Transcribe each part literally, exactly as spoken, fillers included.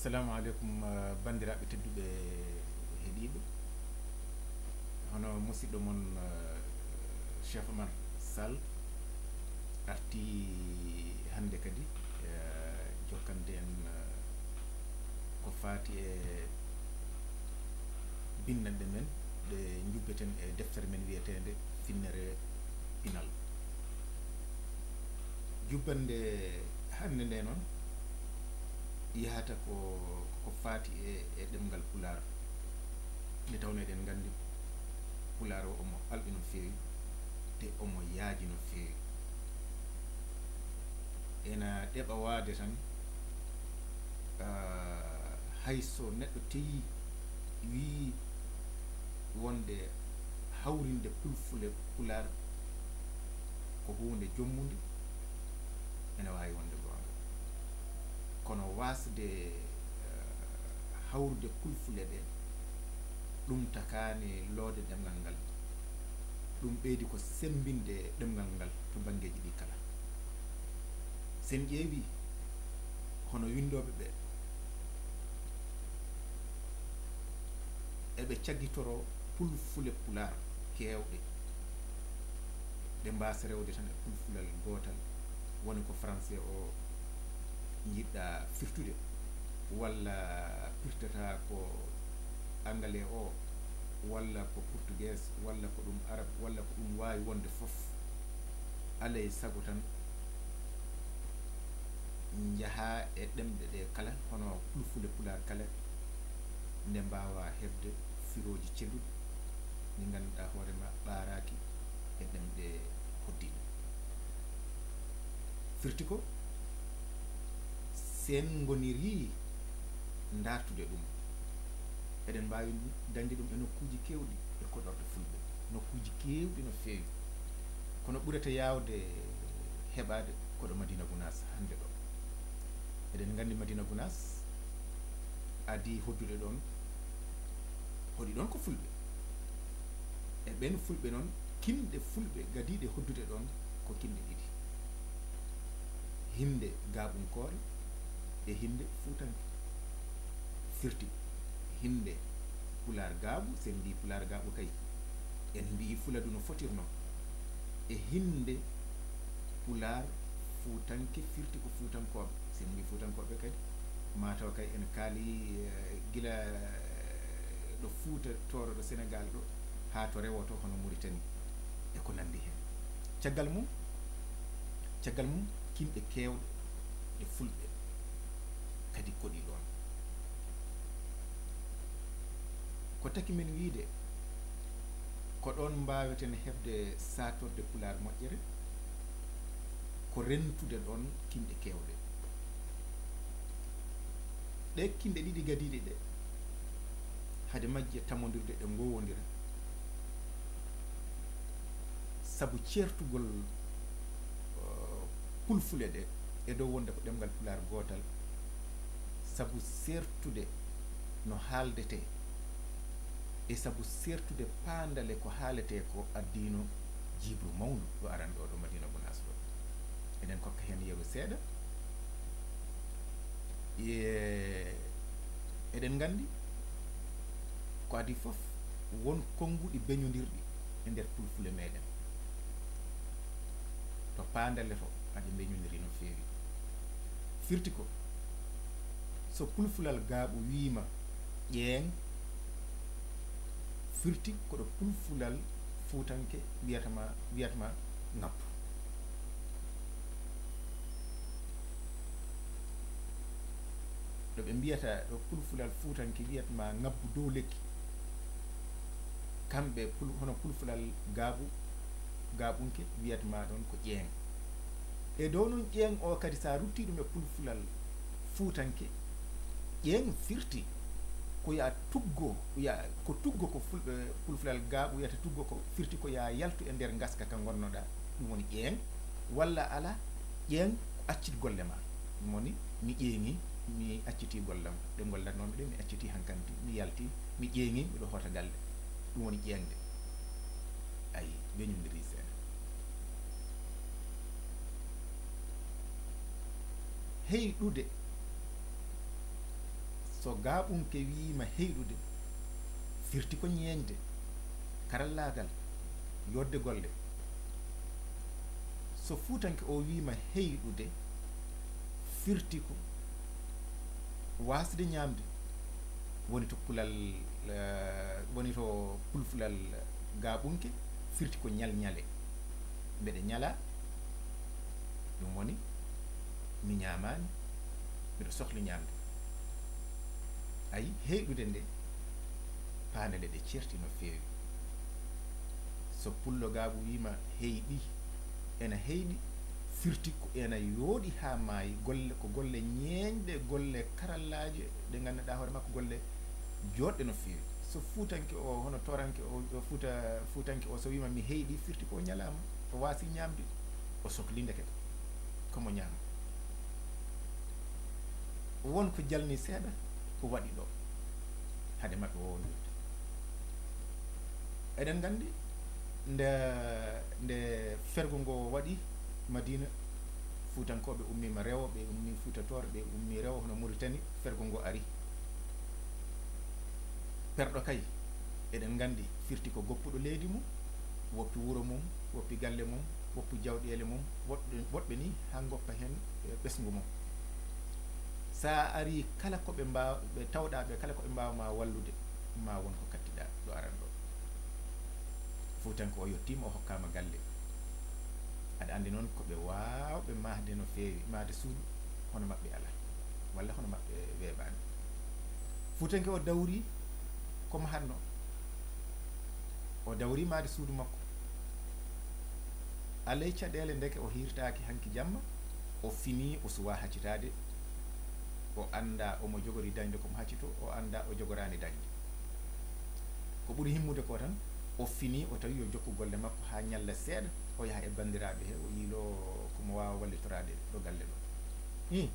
Assalamu aleykum, eh, banndiraaɓe tedduɓe heɗiiɓe. Hono musiɗɗo mon, eh, Cheikh Omar Sall arti hannde kadi, eh, jokkande en, eh, ko faati e binndanɗe men ɗe njubbeten e deftere men wiyeteende Finnere Pinal. Jubbannde hannde nde noon yahata ko, ko faati e, e ɗemngal Pulaar. Nde tawnoo eɗen nganndi Pulaar o omo alɗi no feewi, te omo yaaji no feewi. Ena ɗeɓa waade tan, ah, hay so neɗɗo teyii, wii wonde hawrinde Pulfule Pulaar ko huunde jommunde, ene waawi wonde goonga. Kono waasde, eh, hawrude Pulfule ɗe, ɗum takaani loowde ɗemngal ngal. Ɗum ɓeydi ko semmbinde ɗemngal ngal to banngeeji ɗi kala. So en ƴeewii hono winndooɓe ɓe, eɓe caggitoroo Pulfule Pulaar keewɗe, ɗe mbaasa rewde tan e Pulfulal gootal, woni ko Français o njiɗɗaa firtude, walla pirtata ko Anglais o, walla ko Portuguese, walla ko ɗum Arab, walla ko ɗum waawi wonde fof. Alaa e sago tan, njaha e ɗemɗe ɗe kala, hono Pulfule Pulaar kala, nde mbaawa heɓde firooji celluɗi, ɗi ngannduɗaa hoore ma ɓaaraaki e ɗemɗe hoɗdiiɗe. Firti ko, so en ngonirii ndaartude ɗum, eɗen mbaawi dañde ɗum e nokkuuji keewɗi e koɗorɗe Fulɓe, nokkuuji keewɗi no feewi. Kono ɓurata yaawde heɓaade ko ɗo Madina Gunaas hannde ɗo. Eɗen nganndi Madina Gunaas adii hoɗdude ɗoon, hoɗi ɗoon ko Fulɓe. E ɓeen Fulɓe noon, kinɗe Fulɓe gadiiɗe hoɗdude ɗoon ko kinɗe ɗiɗi. Hinnde gaaɓunkoore e hinnde fuutanke. Firti hinnde Pulaar gaaɓu, so en mbii Pulaar gaaɓu kay, en mbii Fuladu no fotirnoo. E hinnde Pulaar fuutanke, firti ko fuutankooɓe. So en mbii fuutankooɓe kadi, maa taw kay en kaali, eh, gila, eh, ɗo Fuuta tooro ɗo Senegaal ɗo, haa to rewoto hono Muritani e ko nanndi heen. Caggal mum, caggal mum, kinɗe keewɗe e Fulɓe kadi koɗi ɗoon. Ko taki men wiyde, ko ɗoon mbaaweten heɓde saatorde Pulaar moƴƴere, ko rentude ɗoon kinɗe keewɗe. Ɗe kinɗe ɗiɗi gadiiɗe ɗe, hade majje tamondirde, ɗe ngowondira. Sabu ceertugol, eh, Pulfule ɗe e dow wonde ko ɗemngal Pulaar gootal, sabu seertude no haaldetee, e sabu seertude paandale ko haaletee ko addiino jiiɓru mawndu ɗo aran ɗo, ɗo Madina Gunaas ɗo. Eɗen kokka heen yeru seeɗa. E, eɗen nganndi ko adii fof won konnguɗi beñondirɗi e nder Pulfule meeɗen. To paandale to aɗe mbeñondiri no feewi. Firti ko, so Pulfulal gaaɓu wiima ƴeeŋ, firti ko ɗo Pulfulal fuutanke wiyata ma, wiyata ma ŋabbu. Ɗo ɓe mbiyata, ɗo Pulfulal fuutanke wiyata ma ŋabbu dow lekki. Kamɓe Pul-, hono Pulfulal gaaɓu, gaaɓunke wiyata ma ɗoon ko ƴeeŋ. E dow noon ƴeeŋ o kadi, so a ruttii ɗum e Pulfulal fuutanke, ƴeeŋ firti ko yo a tuggo, yo a, ko tuggo ko Fulɓe, Pulfulal gaaɓu wiyata tuggo ko firti ko yo a yaltu e nder ngaska ka ngonnoɗaa, ɗum woni ƴeeŋ, walla alaa, ƴeeŋ ko accit golle ma, ɗum woni mi ƴeeŋi, mi accitii golle am, ɗe gollatnoomi ɗe, mi accitii hankandi, mi yaltii, mi ƴeeŋi, miɗo hoota galle, ɗum woni ƴeeŋde. Ayi, beñondirii seeɗa. Heyɗude So gaaɓunke wiima heyɗude, firti ko ñeeñde, karallaagal, yooɗde golle. So fuutanke o wiima heyɗude, firti ko waasde ñaamde, woni to pulal, eh, woni to pulfulal gaaɓunke, firti ko ñalñale. Mbeɗa ñala, ɗum woni mi ñaamaani, mbiɗa sohli ñaamde. Ayi, heyɗude nde, paandale ɗe ceerti no feewi. So pullo gaaɓu wiima heyɗi, ena heyɗi, firti ko ena yooɗi haa maayi, golle, ko golle ñeeñɗe, golle karallaaje, ɗe ngannduɗaa hoore makko, golle jooɗɗe no feewi. So fuutanke o, hono tooranke o, o fuuta, fuutanke o, so wiima mi heyɗi, firti ko o ñalaama, o waasi ñaamde, o sokli ndeke ko mo ñaama. Won ko jalni seeɗa ko waɗi ɗo, hade maɓɓe wowlirde. Eɗen nganndi nde, nde fergo ngo waɗi Madina, Fuutankooɓe ummiima rewo, ɓe ummi Fuuta Tooro, ɓe ummi rewo hono Muritani, fergo ngo ari. Perɗo kay, eɗen nganndi firti ko goppuɗo leydi mum, woppi wuro mum, woppi galle mum, woppi jawɗeele mum, woɗɓe, woɗɓe ni haa ngoppa heen, eh, ɓesngu mum. So a arii kala ko ɓe mbaaw-, ɓe tawɗaa ɓe, kala ko ɓe mbaawa ma wallude, ma won ko kattiɗaa ɗo aran ɗo. Fuutanke o yottiima, o hokkaama galle. Aɗa anndi noon ko ɓe waawɓe mahde no feewi, mahde suudu, hono maɓɓe alaa, walla hono maɓɓe weeɓaani. Fuutanke o dawri ko mahatno, o dawri mahde suudu makko. Alaa e caɗeele, ndeke o hiirtaaki hanki jamma, o finii, o suwaa haccitaade, o anndaa omo jogori dañde ko mo haccitoo, o anndaa o jogoraani dañde. Ko ɓuri himmude ko tan, o finii, o tawi yo jokku golle makko haa ñalla seeɗa, o yaha e banndiraaɓe he, o yiiloo ko mo waawa wallitoraade ɗo galle ɗo. Hii,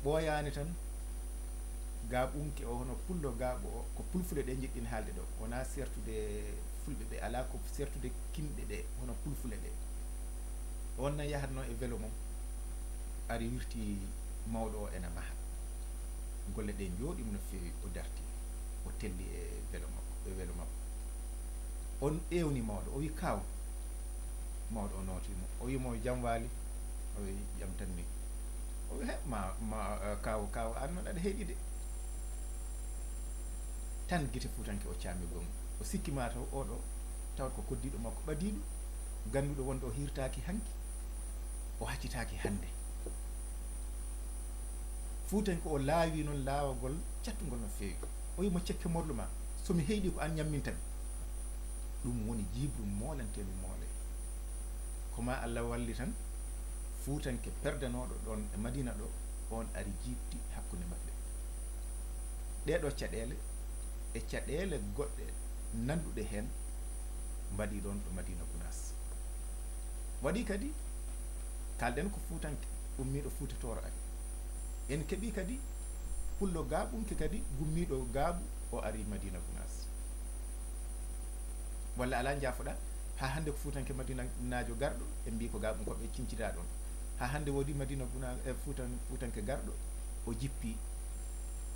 ɓooyaani tan, gaaɓunke o, hono pullo gaaɓo o, ko pulfule ɗe njiɗɗin haalde ɗo, wonaa seertude fulɓe ɓe, alaa ko seertude kinɗe ɗe, hono pulfule ɗe. On nan yahatnoo e velo mum, ari wirti mawɗo o ena maha. Golle ɗe njooɗi mo no feewi, o darti, o telli e velo makko, e velo makko. On ewni mawɗo, o wi, "Kaaw." Mawɗo o nooti mo, o wi mo, "Jam waali?" O wi, "Jam tan ni." O wi, "He, ma, ma, eh, kaaw, kaaw, aan noon aɗa heyɗi de." Tan gite fuutanke o caami gom. O sikki ma taw oɗo, tawat ko koddiiɗo makko ɓadiiɗo, gannduɗo wonde o hiirtaaki hanki, o haccitaaki hannde. Fuutanke o laawi noon laawagol cattungol no feewi. O wi mo, "Cekke morlu ma, so mi heyɗi ko aan ñamminta mi." Ɗum woni jiiɓru moolanteendu moole. Ko ma Allah walli tan, fuutanke perdanooɗo ɗoon e Madina ɗo, oon ari jiiɓti hakkunde maɓɓe. Ɗee ɗoo caɗeele e caɗeele goɗɗe nannduɗe heen mbaɗi ɗoon ɗo Madina Gunaas. Waɗi kadi, kaalɗen ko fuutanke ummiiɗo Fuuta Tooro ari. En keɓii kadi pullo gaaɓunke kadi gummiiɗo gaaɓu, o ari Madina Gunaas. Walla alaa, njaafoɗaa, haa hannde ko fuutanke madinaajo garɗo, ɓe mbii ko gaaɓunkooɓe cincitaa ɗoon. Haa hannde woodi Madina Guna-, e fuutan-, fuutanke garɗo, o jippii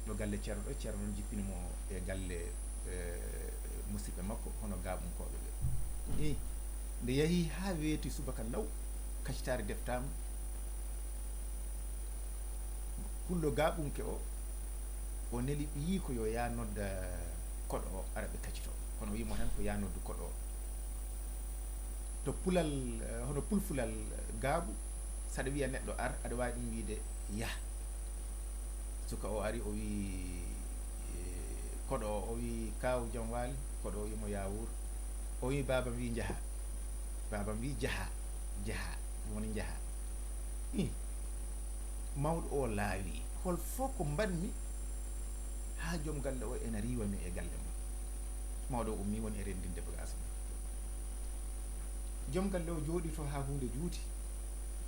ɗo galle Ceerno ɗo, Ceerno noon jippini mo e galle, e, musidɓe makko, hono gaaɓunkooɓe ɓe. Ii, nde yahii haa weeti subaka law, kacitaari deftaama, pullo gaaɓunke o, o neli ɓiyiiko yo yaa nodda koɗo o, ara ɓe kacito. Kono o wii mo tan ko yaa noddu koɗo o. To pulal, eh, hono pulfulal gaaɓu, saɗa wiya neɗɗo ar, aɗa waawi ɗum wiide yah. Suka o ari, o wii, eh, koɗo o, o wii, "Kaaw, jam waali?" Koɗo o wii mo, "Yaa wuur." O wii, "Baaba wii njaha." Baaba wii, "Jaha, jaha." Ɗum woni njaha. Ih, mawɗo o laawi. Hol fof ko mbaɗmi haa joom galle o ena riiwa mi e galle mum? Mawɗo o ummii, woni e renndinde bagaas mum. Joom galle o jooɗii to haa huunde juuti,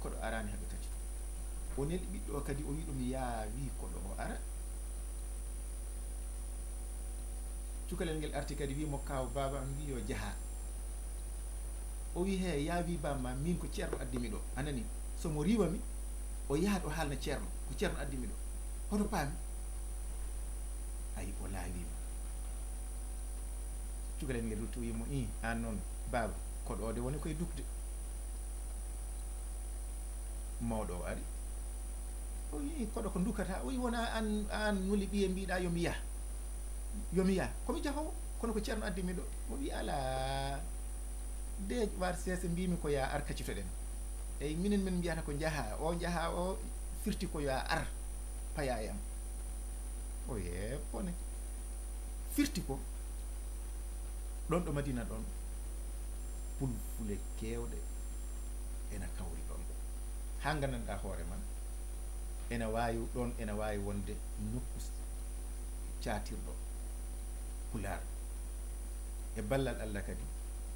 koɗo araani haa ɓe kacci toon. O neli ɓiɗɗo o kadi, o wii ɗum, "Yaa wii koɗo o ara." Cukalel ngel arti kadi, wii mo, "Kaaw, baaba am wii yo jaha." O wii, "He, yaa wii baaba ma, miin ko ceerno addi mi ɗo, a nanii? So mo riiwa mi, o yahat o haalna ceerno, ko ceerno addi mi ɗo. Hoto paami?" Ay, o laawiima. Cukalel ngel rutti, o wi'i mo, "Ii, aan noon, baaba, koɗo o de woni koye dukde." Mawɗo o ari. O wi'i, "Koɗo ko dukkata?" O wi'i, "Wona aan, aan nuli ɓiye mbiɗa yo mi yah. Yo mi yah. Ko mi jahoowo, kono ko Ceerno addi mi ɗo." O wi'i, "Alaa, de war seese mbiimi ko yaa ar kaccitoɗen. Eyi, minen min mbiyata ko njahaa, o njahaa o firti ko yo a ar payaa e am." O yee bone. Firti ko ɗon ɗo Madina ɗon, pulfule keewɗe ena kawri ɗon. Haa nganndanɗaa hoore ma, ena waawi ɗon, ena waawi wonde nokku s-, caatirɗo Pulaar. E ballal Allah kadi,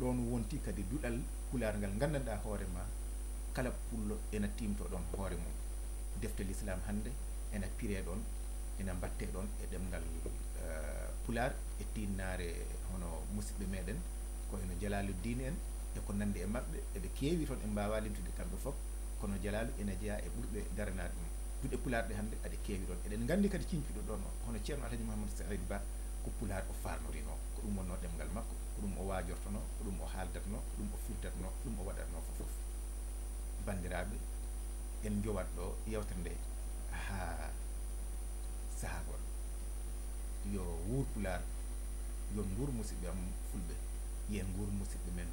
ɗon wonti kadi duɗal Pulaar ngal nganndanɗaa hoore ma, kala pullo ena tiimto ɗon hoore mum. Defte Lislaam hannde ena piree ɗon, ena mbattee ɗon e ɗemngal, eh, Pulaar e tiinnaare hono musidɓe meɗen, ko eno Jalaalu Diin en e ko nanndi e maɓɓe, eɓe keewi toon, en mbaawaa limtude kamɓe fof, kono Jalaalu ena jeyaa e ɓurɓe daranaade ɗum. Duɗe Pulaar ɗe hannde aɗe keewi ɗoon. Eɗen nganndi kadi ciñcuɗo ɗoon o, hono Ceerno Alhaji Mouhamadou Saïd Ba, ko Pulaar o faarnorinoo, ko ɗum wonnoo ɗemngal makko, ko ɗum o waajortonoo, ko ɗum o haaldatnoo, ko ɗum o firdatnoo, ko ɗum o waɗatnoo fof fof. Banndiraaɓe, en njowat ɗo yeewtere nde haa sahaa goɗɗo. Yo wuur Pulaar, yo nguur musidɓe am Fulɓe, yo en nguur musidɓe men